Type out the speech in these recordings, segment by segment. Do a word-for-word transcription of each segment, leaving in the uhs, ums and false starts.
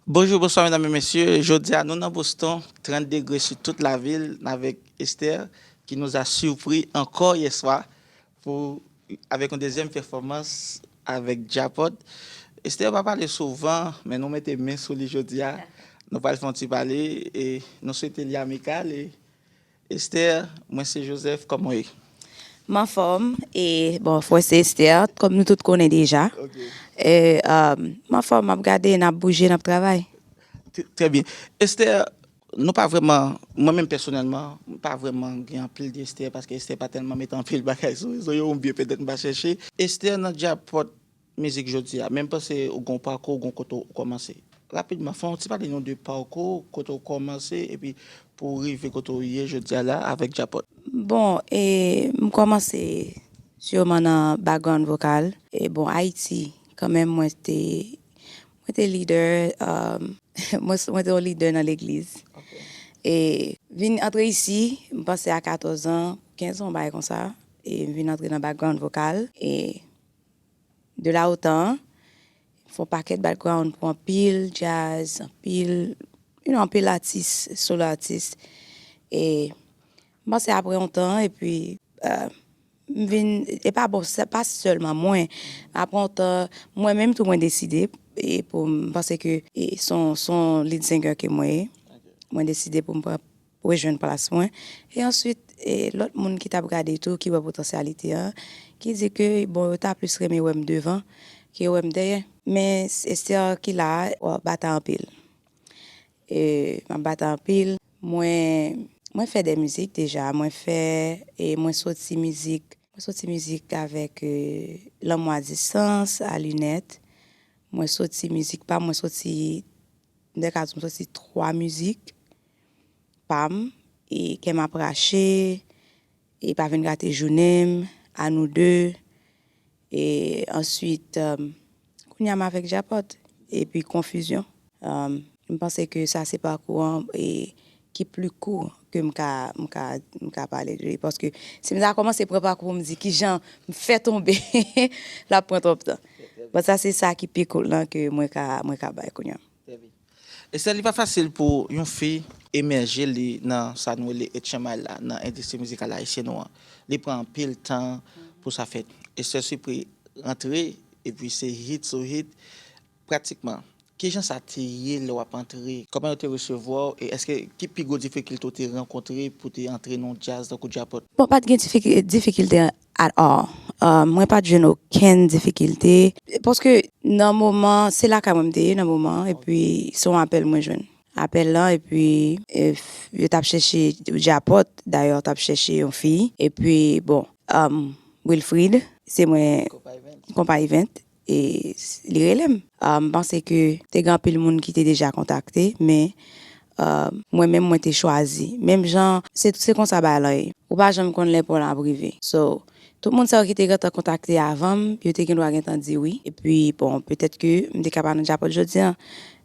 Bonjou, bonswa medam e mesye. Jodi a nou nan Boston, trant degre sou tout lavil, n avèk Esther ki nous a surpris encore hier soir pou, avèk yon dezyèm pèfòmans avèk Djapot. Esther pa pale souvan, men nou mete men sou li jodi a. Nou pral fè yon ti pale e nou swete li amikal e Esther, mwen se Joseph, kòman w ye? M anfòm, e bon, frè se Esther, kòm nou tout konnen deja. E, um, m anfòm, m ap gade, n ap bouje, n ap travay. Trè byen. Esther, nou pa vrèman, mwen menm pèsonèlman, m pa vrèman gen anpil de Esther, paske Esther pa tèlman mete anpil bagay sou rezo yo, oubyen petèt m pa chèche. Esther nan Djapot mizik jodi a, men m panse ou gen yon pakou, ou gen yon kote ou kòmanse. Rapidman, fè yon ti pale nou de pakou, kote ou kòmanse, epi pou w rive kote ou ye jodi a la avèk Djapot. Bon, e, m kòmanse siman nan background vokal. E bon, Ayiti, kanmenm, mwen te, mwen te lidè, um, mwen, mwen te yon lidè nan legliz. E vin antre isi, m panse a katòz an, kenz an, yon bagay konsa. E m vin antre nan background vokal. E de la otan, fè yon pakèt background pou anpil jazz, anpil, you know, anpil atis, solo atis. E m panse apre yon tan, epi, uh, m vin, e pa bon, se pa sèlman mwen. Apre yon tan, mwen menm tou mwen deside, e pou m panse ke e se yon, se yon lead singer ke mwen ye. Mwen deside pou m pran rejwenn plas mwen. E answit, e lòt moun ki t ap gade tou, ki wè potansyalite an, ki di ke, bon, yo ta plis renmen wè m devan ke wè m dèyè. Men Esther ki la a, w ap batay anpil. E m ap batay anpil. Mwen, mwen fè de mizik deja, mwen fè, e mwen soti mizik, mwen soti mizik avèk, e, Lanmou a distans, a linèt. Mwen soti mizik pa m, mwen soti, m te ka di m soti twa mizik pa m, e Kè m ap rache, e Pa vin gate jounen m, A nou de, e answit, um, kounye a m avèk Djapot, epi Konfizyon. Um, m panse ke sa se pakou an, e, ki pli kou ke m ka, m ka, m ka pale de li. Paske si m ta kòmanse pran pakou pou m di kijan m fè tonbe, l ap pran twòp tan. But sa se sa ki pi kout lan ke mwen ka, mwen ka bay kounye a. Trè byen. Esther, li pa fasil pou yon fi emèje li nan sa nou rele H M I la, nan endistri mizikal ayisyen nou an. Li pran anpil tan pou sa fèt. Esther Supri rantre, epi se hit sou hit, pratikman. Kijan sa te ye lè w ap antre? Kòman yo te resevwa w? E èske ki pi gwo difikilte w te rankontre pou te antre nan yon djaz tankou Djapot? Bon, pa t gen difiki-, difikilte at all. Uh, mwen pa t jwenn okenn difikilte. Paske nan moman, se lakay mwen m te ye nan moman an, epi se yon apèl mwen jwenn. Apèl lan, epi, e, f-, yo t ap chèche Djapot, dayè, t ap chèche yon fi. Epi, bon, um, Wilfrid, se mwen, Konpa Event, e s-, li rele m. Ah, m panse ke te gen anpil moun ki te deja kontakte, men, ah, mwen menm, mwen te chwazi. Menm jan, se, se konsa bagay lan ye. Ou pa janm konn lè pa w lan ap rive. So, tout moun sa yo ki te gentan kontakte avan m, yo te gen dwa gentan di wi. Epi, bon, petèt ke m te ka pa nan Djapot jodi a.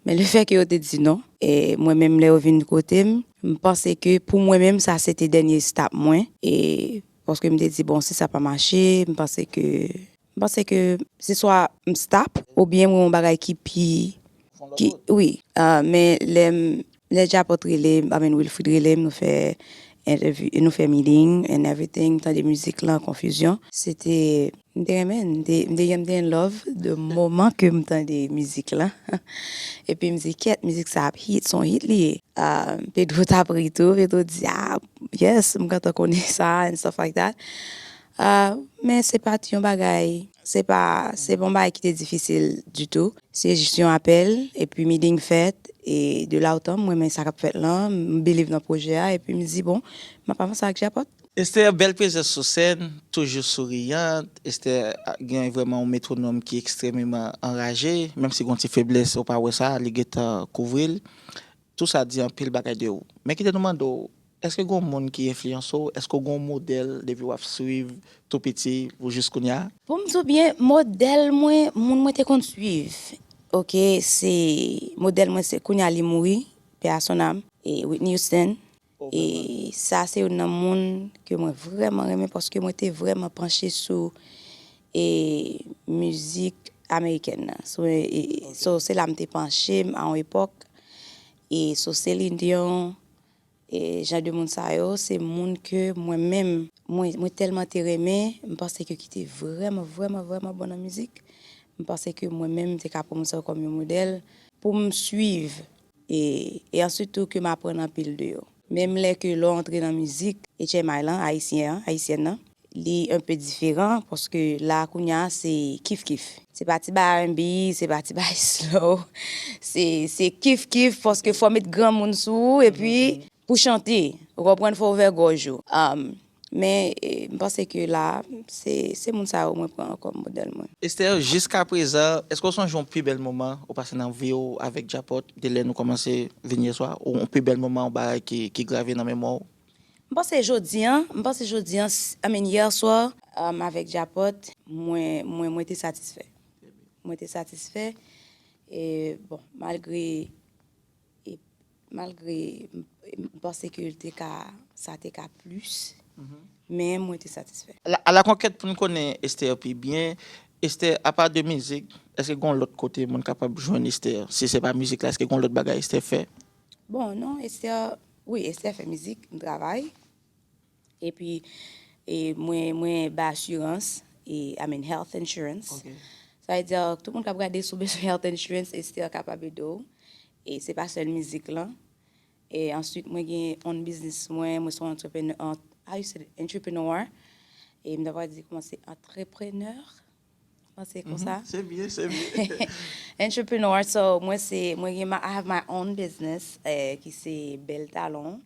Men lefètke yo te di non, e mwen menm, lè yo vin kote m, m panse ke pou mwen menm, sa se te dènye stop mwen. E paske m te di, bon, si sa pa mache, m panse ke M panse ke se swa m stop oubyen m wè yon bagay ki pi, ki, wi, ah, men lè m, lè Djapot rele m, I mean, Wilfrid rele m, nou fè entèvyou, nou fè meeting and everything, m tande mizik lan, Konfizyon. Se te, m te renmen, m te, m te, m te in love de moman ke m tande mizik lan. Epi m di, kèt, mizik sa ap hit, se yon hit li ye. Ah, Pedro t ap ri tou, Pedro di, ah, yes, m gentan konnen sa, and stuff like that. Ah, men se pa t yon bagay, se pa, se pa yon bagay ki te difisil ditou. Se jis yon apèl, epi meeting fèt, e de la otan, mwen renmen sa k ap fèt lan, m believe nan pwojè a, epi m di, bon, m ap avanse ak Djapot. Esther, bèl prezans sou sèn, toujou souriyan. Esther, a, gen vrèman yon metwonòm ki ekstrèmeman anraje, menm si gen yon ti feblès, ou pa wè sa, li gentan kouvri l. Tou sa di anpil bagay de ou. Men kite nou mande w, èske gen yon moun ki enfliyanse w? Èske w gen yon modèl depi w ap swiv tou piti pou jis kounye a? Pou m di w byen, modèl mwen, moun mwen te konn swiv, oke, se, modèl mwen se, kounye a li mouri, paix à son âme, e Whitney Houston. E sa se youn nan moun ke mwen vrèman renmen paske mwen te vrèman panche sou, e, mizik amerikèn nan. So, e, e, so, se la m te panche m a yon epòk. E so Celine Dion, e jan de moun sa yo, se moun ke mwen menm, mwen, mwen tèlman te renmen, m panse ke ki te vrèman, vrèman, vrèman bon nan mizik. M panse ke mwen menm, m te ka pran moun sa yo kòm yon modèl pou m swiv. E, e answit tou ke m aprann anpil de yo. Menm lè ke lè w antre nan mizik, H M I lan, ayisyen an, ayisyèn nan, li un peu diferan, paske la kounye a se kif kif. Se pa ti bay R and B, se pa ti bay slow. Se, se kif kif, paske fò w met granmoun sou ou, epi pou chante, ou konprann, fò w ouvè gòj ou. Um, men, e, m panse ke la, se, se moun sa yo mwen pran kòm modèl mwen. Esther, jiskaprezan, èske w sonje yon pi bèl moman ou pase nan vi w avèk Djapot, de lè nou kòmanse vin yè swa, ou yon pi bèl moman, yon bagay ki, ki grave nan memwa w? M panse jodi an, m panse jodi an, s- I mean, yè swa, um, avèk Djapot, mwen, mwen, mwen te satisfè. Mwen te satisfè. E, bon, malgre, e, malgre m, m panse ke l te ka, sa te ka plis, men mwen te satisfè. A la, a la konkèt, pou n konnen Esther pi byen, Esther, apa de mizik, èske gen yon lòt kote moun kapab jwenn Esther? Si se pa mizik la, èske gen yon lòt bagay Esther fè? Bon, non, Esther, wi, Esther fè mizik, m travay. Epi, e, mwen, mwen bay asirans, e, I mean, health insurance. Sa vle di, tout moun k ap gade, si w bezwen health insurance, Esther kapab ede w. E se pa sèl mizik lan. E answit, mwen gen yon biznis mwen, mwen se yon entreprenè, an- how you say it? Entrepreneur. E m ta pral di kòman se entreprenè. Panse konsa. Se byen, se byen. Entrepreneur, so mwen se, mwen gen, my- I have my own business, eh, ki se Bèl Talon.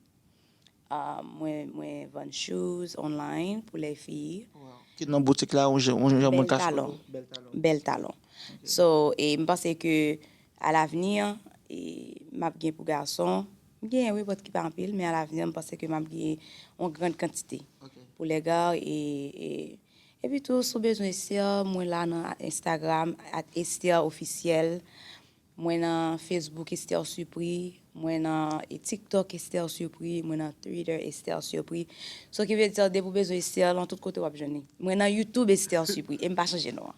Ah, mwen, mwen vann shoes online pou les filles. Ki nan boutik la, yon jan, yon jan moun Bèl ka Talon. Bèl Talon. Bèl Talon. So, e m panse ke a l'avenir, e m ap gen pou gason. M gen, wi, bòt ki pa anpil, men a l'avenir, m panse ke m ap gen yon grand kantite pou les gars. E, e, epi tou, si w bezwen Esther, mwen la nan Instagram, at Esther Officiel. Mwen nan Facebook, Esther Supri. Mwen nan, e, TikTok, Esther Supri. Mwen nan Twitter, Esther Supri. So ki vle di, depi w bezwen Esther, lan tout kote w ap jwenn li. Mwen nan YouTube, Esther Supri. E m pa chanje non an.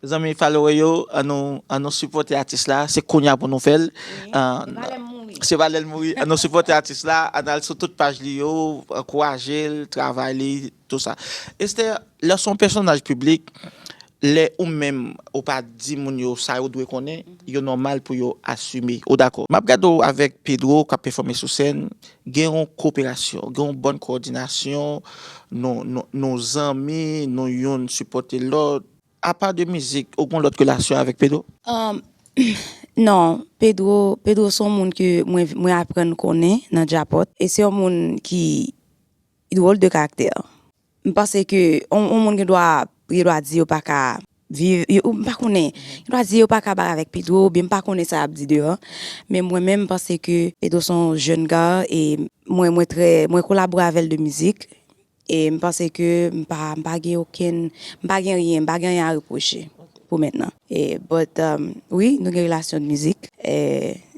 Mezanmi, follower yo, ann nou, ann nou sipòte atis la. Se kounye a pou nou fè l. Wi, se pa lè m mouri. Se pa lè l mouri. Ann nou sipòte atis la. Ann al sou tout paj li yo, ankouraje l, travay li, tou sa. Esther, lè w se yon pèsonaj piblik, lè ou menm ou pa di moun yo sa yo dwe konnen, yo nòmal pou yo asime. Ou dakò? M ap gade w avèk Pedro k ap pèfòme sou sèn, gen yon koperasyon, gen yon bòn kowòdinasyon, nou, nou, nou zanmi, nou youn sipòte lòt. Apa de mizik, ou gen lòt relasyon avèk Pedro? Um, non, Pedro, Pedro se yon moun ke mwen, mwen aprann konnen nan Djapòt. E se yon moun ki dwòl de karaktè. M panse ke yon, yon moun gen dwa, gen dwa di yo pa ka viv, yo, m pa konnen. Gen dwa di yo pa ka bay avèk Pedro, oubyen m pa konnen sa y ap di deyò. Men mwen menm, m panse ke Pedro se yon jèn gar, e mwen, mwen trè, mwen kolabore avè l de mizik. E m panse ke m pa, m pa gen okenn, m pa gen ryen, m pa gen ryen a repwoche pou mentnan. E, but, um, wi, nou gen relasyon de mizik. E,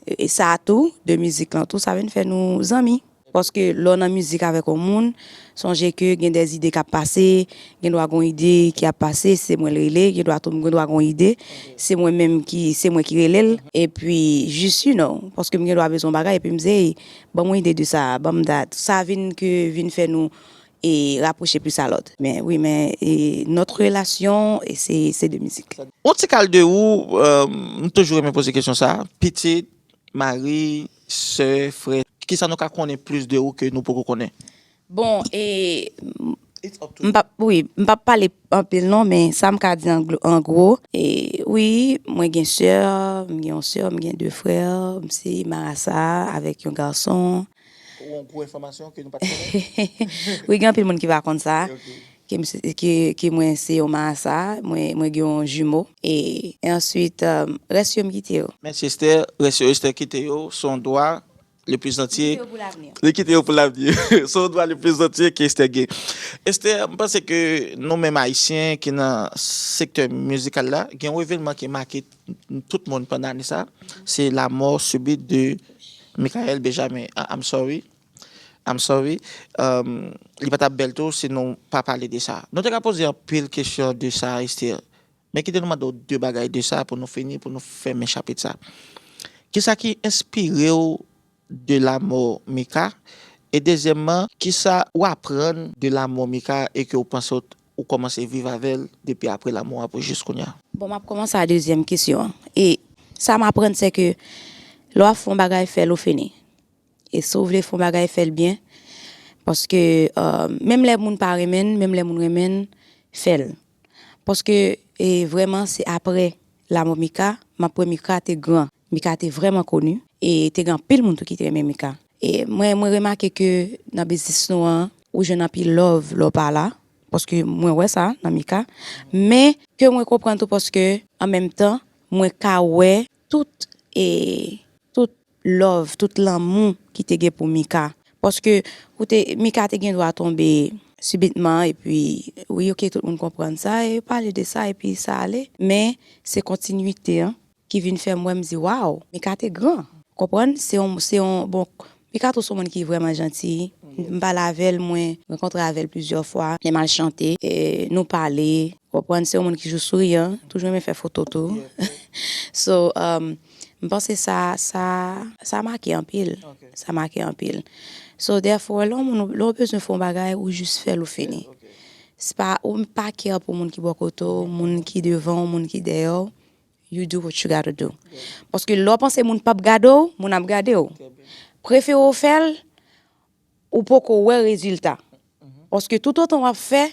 e sa tou, de mizik lan tou, sa vin fè nou zanmi. Paske lè w nan mizik avèk yon moun, sonje ke gen de ide k ap pase, gen dwa gen yon ide ki ap pase, se mwen l rele, gen dwa tou m gen dwa gen yon ide, se mwen menm ki, se mwen ki rele l. Epi, jis, you know, paske m gen dwa bezwen yon bagay, epi m di, "Hey, ban m yon ide de sa, ban m dat." Sa vin ke, vin fè nou e rapwoche plis a lòt. Men wi, men e, notre relation, e se, se de mizik. Yon ti kal de ou, euh, m toujou renmen poze kesyon sa. Pitit, mari, sè, frè. Kisa nou ka konnen plis de ou ke nou poko konnen? Bon, e, m p ap, wi, m p ap pale anpil non, men sa m ka di an glo- an gwo. E, wi, mwen gen sè, m gen yon sè, m gen de frè, m se marasa avèk yon gason. Ou yon gwo enfòmasyon ke nou pa t konnen? Wi, gen anpil moun ki pa konn sa. Ke, m se- ke, ke mwen se yon marasa, mwen, mwen gen yon jimo. E, e answit, um, rès yo m kite yo. Mèsi Esther, rès yo Esther kite yo, se yon dwa le plus entier. Kite yo pou l'avenir. Li kite yo pou l'avenir. Se yon dwa le plus entier ke Esther gen. Esther, m panse ke nou menm Ayisyen ki nan sektè mizikal la, gen yon evènman ki make tout moun pandan ane sa, se lanmò sibit de Michael Benjamin. Ah, I'm sorry. I'm sorry. Um, li pa t ap bèl tou si nou pa pale de sa. Nou te ka poze anpil kesyon de sa, Esther. Men kite nou mande w de bagay de sa pou nou fini, pou nou fèmen chapit sa. Kisa ki enspire w de lanmò Mika? E dezyèmman, kisa w aprann de lanmò Mika e ke w panse w, ou kòmanse viv avè l depi apre lanmò a pou jis kounye a? Bon, m ap kòmanse a dezyèm kesyon an. E sa m aprann, se ke lè w ap fè yon bagay, fè l ou fini. E si w vle fè yon bagay, fè l byen. Paske, euh, menm lè moun pa renmen l, menm lè moun renmen l, fè l. Paske, e, vrèman, se apre lanmò Mika, m ap wè Mika te gran. Mika te vrèman koni. E te gen anpil moun tou ki te renmen Mika. E mwen, mwen remake ke nan biznis nou an, ou jwenn anpil love lè w pa la. Paske mwen wè sa nan Mika. Men, ke mwen konprann tou paske, an menm tan, mwen ka wè tout, e, tout love, tout lanmou ki te gen pou Mika. Paske ou te, Mika te gen dwa tonbe sibitman, epi, wi, oke, tout moun konprann sa, e pale de sa, epi sa ale. Men, se kontinwite an ki vin fè m wè, m di, waw, Mika te gran. Konprann? Se yon, se yon, bon, Mika tou se yon moun ki vrèman janti. M pale avè l, mwen rankontre avè l plizyè fwa, lè m al chante, e nou pale, konprann, se yon moun ki toujou souriyan, toujou renmen fè foto tou. So, um, m panse sa, sa, sa make anpil. Sa make anpil. So, therefore, lè yon moun, lè w bezwen fè yon bagay, ou jis fè l, ou fini. Se pa, ou pa care pou moun ki bò kote w, moun ki devan w, moun ki dèyè w. You do what you gotta do. Paske lè w panse moun p ap gade w, moun ap gade w. Prefere w fè l, ou poko wè rezilta. Paske toutotan w ap fè,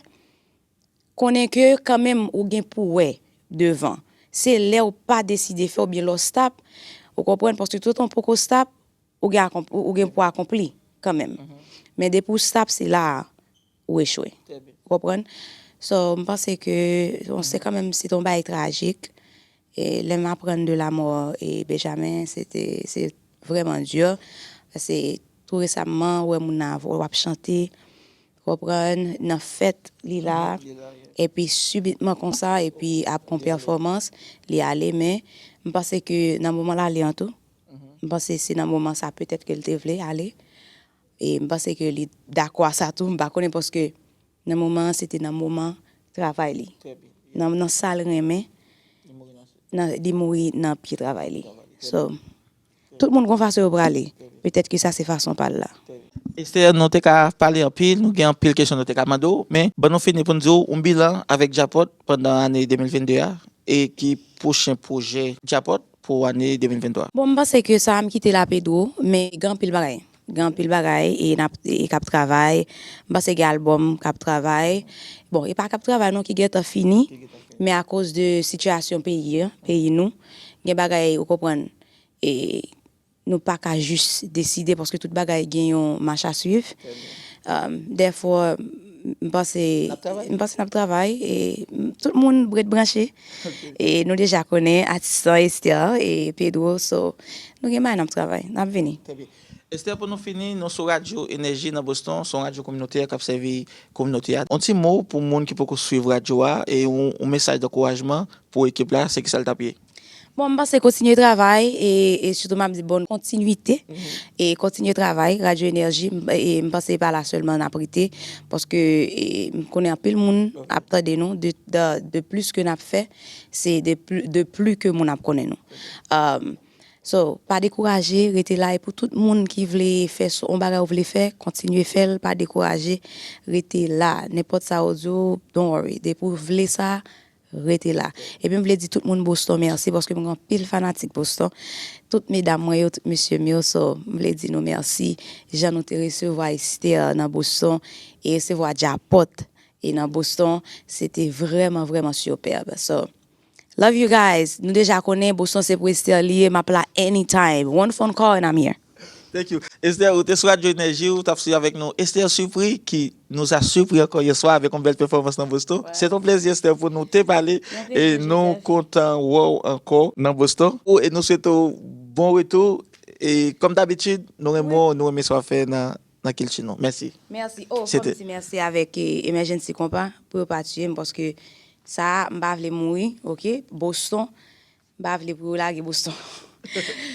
konnen ke kanmenm ou gen pou wè devan. Se lè w pa deside fè oubyen lè w stop, ou konprann, paske toutotan w poko stop, ou gen akonp-, ou, ou gen pou akonpli kanmenm. Men depi w stop, se la a ou echwe. Ou konprann? So, m panse ke, bon, se kanmenm, se te yon bagay trajik. E lè m aprann de lanmò e Benjamin, se te, se vrèman di. Paske tou resamman, ou wè moun nan, w ap chante, konprann, nan fèt, li la, epi sibitman konsa, epi ap gon pèfòmans, li ale, men m panse ke nan moman l ale an tou, m panse se nan moman sa petèt ke l te vle ale, e m panse ke li dakò a sa tou, m pa konnen paske nan moman an, se te nan moman travay li. Nan, nan sa l renmen, nan, li mouri nan pye travay li. So, tout moun gon fason yo prale. Petèt ke sa se fason pa l la. Esther, nou te ka pale anpil, nou gen anpil kesyon nou te ka mande w, men ban nou fini pou n di w yon bilan avèk Djapòt pandan ane de mil venn de a, e ki pwochen pwojè Djapòt pou ane de mil venn twa? Bon, m panse ke sa a m kite la Pedro, men gen anpil bagay. Gen anpil bagay, e n ap, e k ap travay. M panse gen albòm k ap travay. Bon, e pa k ap travay non, ki gentan fini, men akoz de sitiyasyon peyi an, peyi nou, gen bagay, ou konprann, e nou pa ka jis deside, paske tout bagay gen yon mach a swiv. Um, therefore, m panse, m panse n ap travay, e m, tout moun ret branche. E nou deja konnen, atis lan, Esther, e Pedro, so, nou gen bagay n ap travay, n ap vini. Esther, pou nou fini, nou sou Radyo Enèji nan Boston, se yon radyo kominotè k ap sèvi kominote a. Yon ti mo pou moun ki poko swiv radyo a, e yon, yon mesaj dankourajman pou ekip la, se kisa l t ap ye? Bon, m panse kontinye travay, e, e sitou m ap di bòn kontinwite, e kontinye travay, Radyo Enèji, m, e m panse pa la sèlman n ap rete, paske, e, m konnen anpil moun ap tande nou, de, de, de plis ke n ap fè, se de pli, de pli ke moun ap konnen nou. Um, so, pa dekouraje, rete la, e pou tout moun ki vle fè s-, yon bagay ou vle fè, kontinye fè l, pa dekouraje, rete la. Nenpòt sa yo di w, don't worry, depi w vle sa, rete la. Epi m vle di tout moun Boston mèsi, paske m gen anpil fanatik Boston. Tout medam mwen yo, tout mesye m yo, so, m vle di nou mèsi. Jan nou te resevwa Esther nan Boston, e resevwa Djapòt, e nan Boston, se te vrèman, vrèman sipèb. So, love you guys. Nou deja konnen Boston se pou Esther li ye, m ap la anytime. One phone call and I'm here. Thank you. Esther, ou te sou Radyo Enèji, ou t ap swiv avèk nou Esther Supri, ki nous a surpris encore hier soir avec une belle performance dans Boston. C'est un plaisir, Esther, pour nous te parler. E nou kontan wè w ankò nan Boston. E nou swete w bon retou. E kòm dabitid, nou renmen w, nou renmen sa w ap fè nan, nan kilti nou. Mèsi. Mèsi. Oh, fò m di mèsi avèk, eh, Emergency Compas pou yo pa tiye m, paske sa, m pa vle mouri, oke? Boston, m pa vle pou yo lage Boston.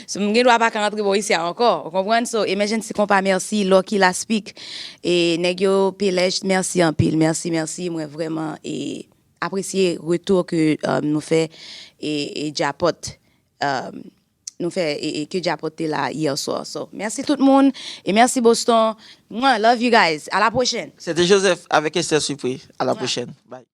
So, m gen dwa pa ka rantre bò isi a ankò, ou konprann? So, Emergency Compas, mèsi, Lucky Laspic, e nèg yo, Pelej, mèsi anpil, mèsi, mèsi, mwen vrèman, e, apresye retou ke um, nou fè e, e Djapòt. Um, nou fè e, e ke Djapòt te la yè swa. So, mèsi tout moun e mèsi Boston. Mwen, love you guys. A la pwochèn. C'était Joseph avec Esther Supri. À la prochaine. Bye.